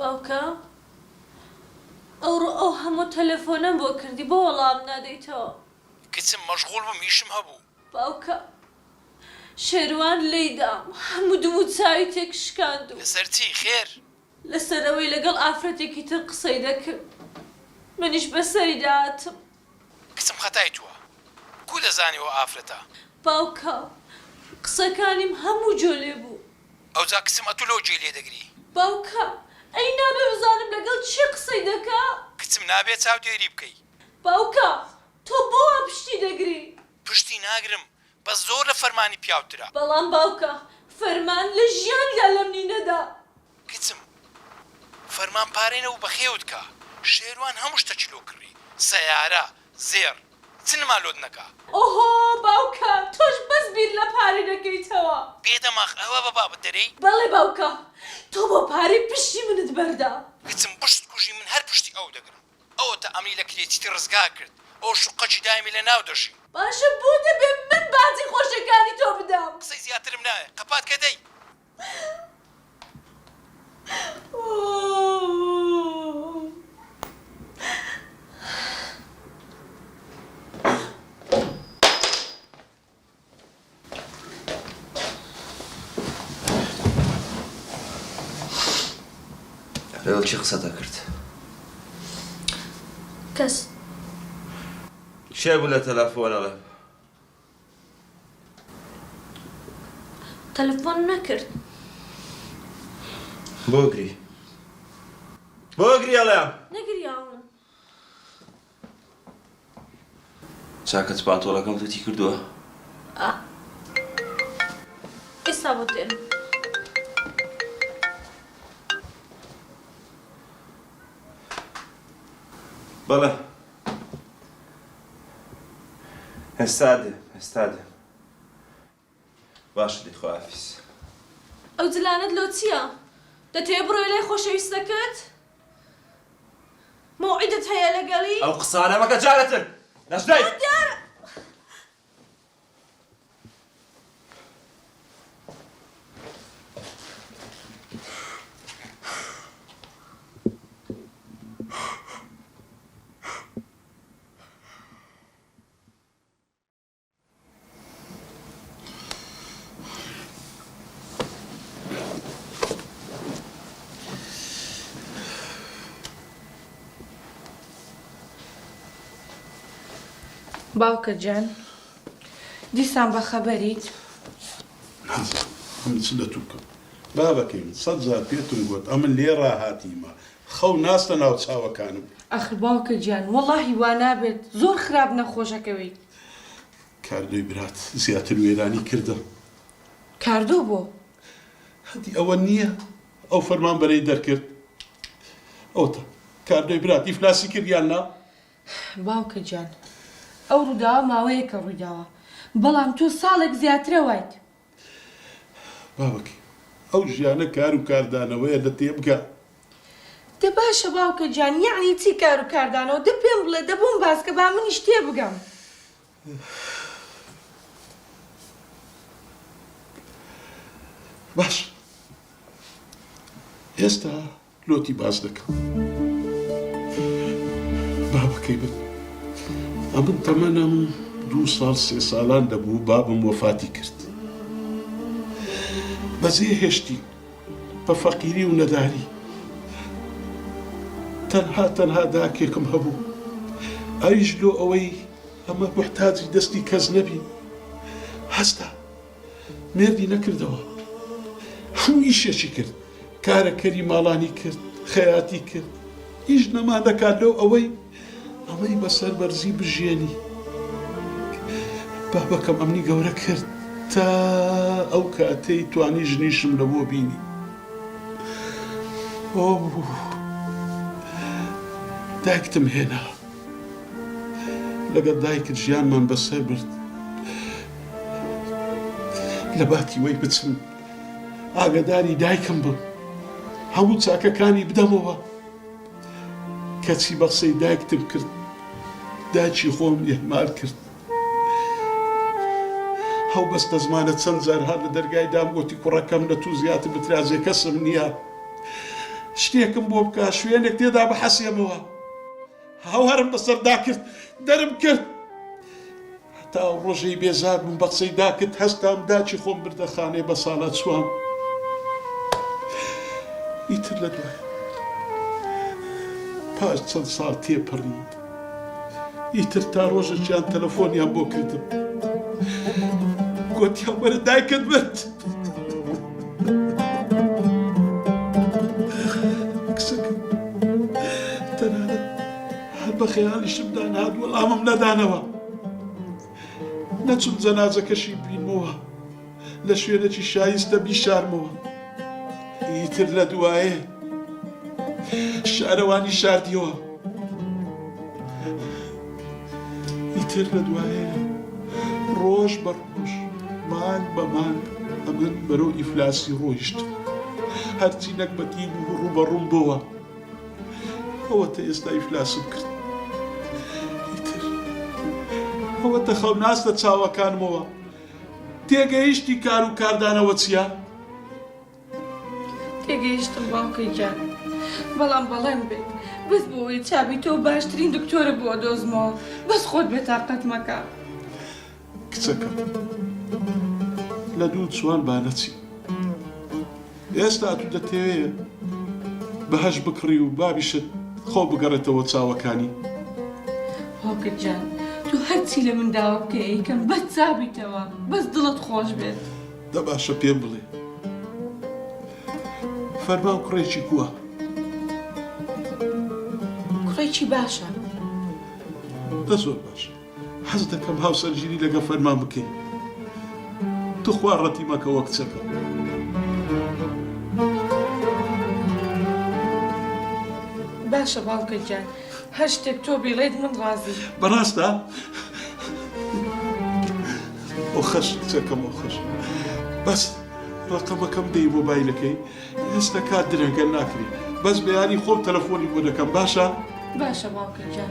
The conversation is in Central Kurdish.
باوکە ئەوڕۆ ئەو هەموو تەلەفۆنەم بۆ کردی بۆ وەڵام نادەیتەوە؟ کچم مەشغوڵ بووم ئیشم هەبوو. باوکە شێروان لێی دام هەموو دم و چاوی تێک شکاندووم. لەسەر چی؟ خێر؟ لەسەر ئەوەی لەگەڵ ئافرەتێکی تر قسەی دەکرد منیش بەسەریدا هاتم. کچم خەتای تووە کو دەزانی ئەو ئافرەتە. باوکە قسەکانیم هەموو جۆ لێ بوو. ئەوجا کچم ئەتوو لۆ گوێی لێ دەگری. باوکە ئەی نابێ بزانم لەگەڵ کێ قسەی دەکا؟ کچم نابێ چاودێری بکەی. باوکە تۆ بۆ وا پشتی دەگری؟ پشتی ناگرم بەس زۆر لە فەرمانی پیاوترە. بەڵام باوکە فەرمان لە ژیانیدا لەمنی نەدا. کچم فەرمان پارەی نەبوو بەخێوت کا شێروان هەموو شتەکی لۆ کڕی سەیارە زێڕ چ نما لۆت نەکا. ئۆهۆ باوکە تۆش بەس بیر لە پارەی دەکەیتەوە. بێ دەماخ ئەوە بە بابت دەرێی؟ بەڵێ باوکە تۆ بۆ پارەی پشتی منت بەردا. کچم بشت کوژی من هەر پشتی ئەو دەگرم ئەوەتا ئەمنی لە کرێچیتی ڕزگار کرد ئەو شوقەکی دایمی لە ناو دەژی. باشە بۆ دەبێ من باجی خۆشیەکانی تۆ بدەم؟ قسەی زیاترم ناوێ قەپات کە دەی. لەگەڵ کێ قسەت ئەکرد؟ کەس. کێ بوو لە تەلەفۆن ئەڵێ؟ تەلەفۆن نەکرد. بۆ گری؟ بۆ گری ئەڵێم؟ نەگریاوم. چاکە چ پانتۆڵەکەم توتی کردووە؟ ئا. ئێستا بۆت دێنم. بەڵێ. ئێستا دێم ئێستا دێم. باشە دەی خواحافیز. ئەو جلانەت لۆ چیە؟ دەتەوێ بڕۆیە لای خۆشەویستەکەت؟ مەوعیدت هەیە لەگەڵی؟ ئەو قسانە مەکە جارێتر نەجدەی. دیارە. باوکە گیان دیسان بەخەبەریت؟ نازانم ئەمن چ لە تو بکەم بابەکەی من سەت جار پێتم گۆت ئەمن لێ ڕاهاتیمە خەو ناستە ناو چاوەکانم. ئەخر باوکە گیان وەڵاهی وا نابێت زۆر خراپ نەخۆش ئەکەویت. کاردۆی برات زیاتر وێرانی کردم. کاردۆ بۆ؟ هەدی ئەوە نییە ئەو فەرمانبەرەی دەرکرد ئەوەتا کاردۆی برات ئیفلاسی کرد یان نا؟ باوکە گیان ئەو ڕووداوە ماوەیەکە ڕوویداوە بەڵام تۆ ساڵێک زیاترە وایت. باوەکەی ئەو ژیانە کار و کاردانەوەیە لە تێبگە. دە باشە باوکە گیان یەعنی چی کار و کاردانەوە دە پێم بڵێ دە بۆم باس کە با منیش تێبگەم. باشە ئێستا لۆتی باس دەکەم بابەکەی من ئەمن تەمەنم دوو ساڵ سێ ساڵان دەبوو بابم وەفاتی کرد بەجێ هێشتین بە فەقیری و نەداری تەنها تەنها داکێکم هەبوو ئەویش لۆ ئەوەی ئەمە محتاجی دەستی کەس نەبین هەستا مێردی نەکردەوە هەموو ئیشێکی کرد کارەکەری ماڵانی کرد خەیاتی کرد ئیش نەما دەکات لەو ئەوەی ئەمەی بەسەر بەرزی بژیێنی بابەکەم ئەمنی گەورە کرد تا ئەو کاتەی توانی ژنیشم لە بۆ بینی ئۆ دایکتم هێنا لەگەڵ دایکت ژیانمان بەسەر برد لە باتی وەی بچم ئاگەداری دایکم بم هەموو چاکەکانی بدەمەوە کەچی بە قسەی دایکتم کرد دایکی خۆم ئیهمال کرد هەو بەس دەزمانە چەند جار هات لە دەرگای دام گۆتی کوڕەکەم لە تو زیاتر بترازێ کەسم نییە. شتێکم بۆ بکا شوێنێک تێدا بحەسێمەوە. هاوارم بەسەردا کرد، دەرم کرد. هەتا ئەو ڕۆژەی بێزار بووم بە قسەی داکت هەستام داکی خۆم بردە خانەی بەساڵاچووان. ئیتر لە دوای پاش چەند ساڵ تێپەڕی ئیتر تا ڕۆژێکیان تەلەفۆنیان بۆ کردم گۆتیان وەرە دایکت مرد. کچەکەم تەنانەت هەر بە خەیاڵیشمدا نەهات وەڵامم نەدانەوە. نەچوم جەنازەکەشی ببینمەوە، لە شوێنێکی شایستە بیشارمەوە. ئیتر لە دوایێ شارەوانی شاردیەوە. ئیتر لە دوایێ ڕۆژ بە ڕۆژ، مانگ بە مانگ ئەمن بەرەو ئیفلاسی ڕۆیشتم. هەرچی نەگبەتی بوو ڕووبەڕووم بۆوە. ئەوەتە ئێستا ئیفلاسم کرد. ئیتر ئەوەتە خەو ناستە چاوەکانمەوە. تێگەیشتی کار و کاردانەوە چییە؟ تێگەیشتم باوکە گیان. بەڵام بەڵێن بێت بەس بۆ ئەوەی چابی تۆ باشترین دکتۆرە بۆ ئەدۆزمەوە بەس خۆت بێتاقەت مەکە. کچەکەم لە دوو چوان با نەچی. ئێستا ئەتوو دەتەوێ بەهەشت بکڕی و بابیشت خەو بگەڕێتەوە چاوەکانی؟ باوکە گیان تۆ هەرچی لە من داوا بکەی ئەیکەم بەس چابیتەوە بەس دڵت خۆش بێت. دە باشە پێم بڵێ فەرمان کوڕێکی کووە؟ کوڕێکی باشە. دە زۆر باشە. حەز دەکەم هاوسەرگیری لەگەڵ فەرمان بکەی توخوا ڕەتی مەکەوە کچەکەم. باشە باوکە گیان هەر شتێک تۆ بیڵێیت من ڕازیم. بەڕاستە؟ ئۆخەش کچەکەم ئۆخەش بەس ڕەقەمەکەم دەی مۆبایلەکەی ئێستا کات درەنگە ناکرێ بەس بەیانی خۆم تەلەفۆنی بۆ دەکەم باشە؟ باشە باوکە گیان.